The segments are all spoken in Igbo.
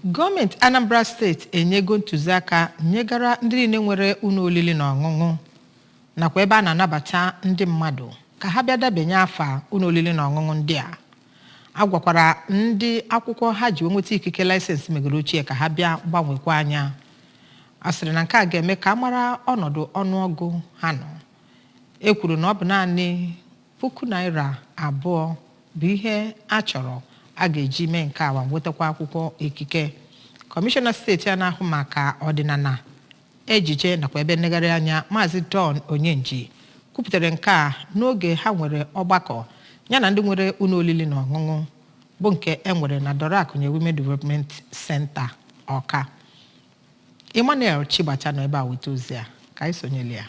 Gọọmenti Anambra Steeti enyego ntụziaka nyegara ndị niile nwere ụlọ oriri na ọṅụṅụ nakwa ebe a na-anabata ndị mmadụ ka ha bịa debanye afa ụlọ oriri na ọṅụṅụ ndị a. A gwakwara ndị akwụkwọ ha ji nweta ikike laịsensị megoro ochie ka ha bịa gbanwekwa anya. A sịrị na nke a ga-eme ka a mara ọnọdụ ọnụọgụ ha nọ. E kwuru na ọ bụ naanị ₦2,000 bụ ihe a chọrọ a ga-eji mee nke a ma nwetakwa akwụkwọ ikike. Kọmishọna steeti a na-ahụ maka ọdịnala, ejije nakwa ebe nlegharị anya, Maazị Don Onyenji, kwupụtara nke a n'oge ha nwere ọgbakọ ya na ndị nwere ụlọ oriri na ọṅụṅụ, bụ nke e nwere na Dora Akunyili Women Development Center, Ọka. Emmanuel Chigbata nọ ebe a weta ozi a, ka anyị sonyere ya.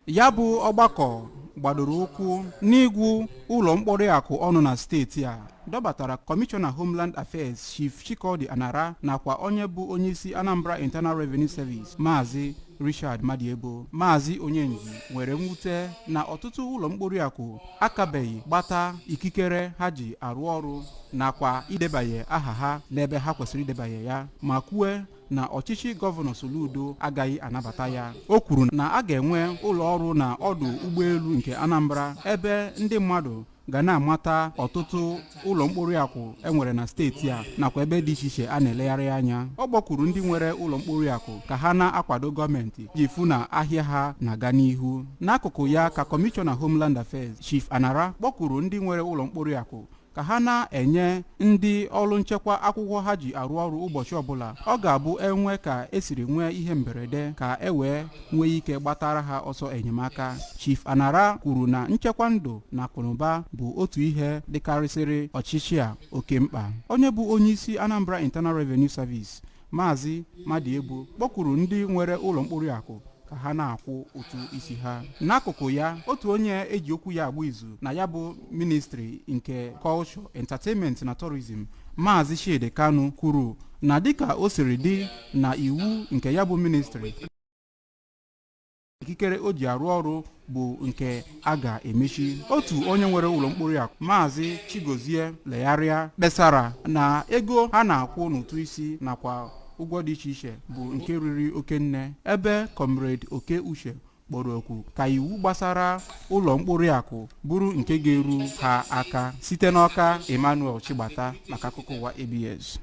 Ya bụ ọgbakọ gbadoro ụkwụ n'igwu ụlọ mkpọrọ akụ ọnụ na steeti a dọbatara Kọmishọna Homeland Affairs, Chief Chikodi Anara, nakwa onye bụ onyeisi Anambra Internal Revenue Service, Maazị Richard Madiebo. Maazị Onyenji nwere mwute na ọtụtụ ụlọ mkpori akụ akabeghị gbata ikikere ha ji arụ ọrụ nakwa idebanye aha ha n'ebe ha kwesịrị idebanye ya, ma kwue na ọchịchị Gọvanọ Soludo agaghị anabata ya. O kwuru na a ga-enwe ụlọ ọrụ na ọdụ ụgbọelu nke Anambra ebe ndị mmadụ ga na-amata ọtụtụ ụlọ mkpori akụ enwere na steeti a nakwa ebe dị iche iche a na-elegharị anya. Ọ kpọkwuru ndị nwere ụlọ mkpori akụ ka ha na-akwado gọọmenti iji fụ na ahịa ha na-aga n'ihu. N'akụkụ ya ka Kọmishọna Homeland Affairs, Chief Anara, kpọkwuru ndị nwere ụlọ mkpori akụ ka ha na-enye ndị ọrụ nchekwa akwụkwọ ha ji arụ ọrụ ụbọchị ọbụla ọ ga-abụ enwe ka esiri nwee ihe mberede, ka e wee nwee ike gbatara ha ọsọ enyemaka. Chief Anara kwuru na nchekwa ndụ na akụnụba bụ otu ihe dịkarịsịrị ọchịchị a oke mkpa. Onye bụ onyeisi Anambra Internal Revenue Service, Maazị Madiebo, kpọkwuru ndị nwere ụlọ mkpori akụ ka ha na-akwụ ụtụ isi ha. N'akụkụ ya, otu onye eji okwu ya agba izu na ya bụ ministri nke Culture, Entertainment na Tourism, Maazị Chidi Kanu, kwuru na dịka o siri dị na iwu nke ya bụ ministri, ikikere o ji arụ ọrụ bụ nke a ga-emechi. Otu onye nwere ụlọ mkpori akụ, Maazị Chigozie Legharịa, kpesara na ego ha na-akwụ n'ụtụ isi nakwa ụgwọ dị iche iche bụ nke riri oke nne, ebe Comrade Oke Uche kpọrọ oku ka iwu gbasara ụlọ mkpori akụ bụrụ nke ga-eru ha aka. Site n'Ọka, Emmanuel Chigbata maka akụkọ ụwa ABS.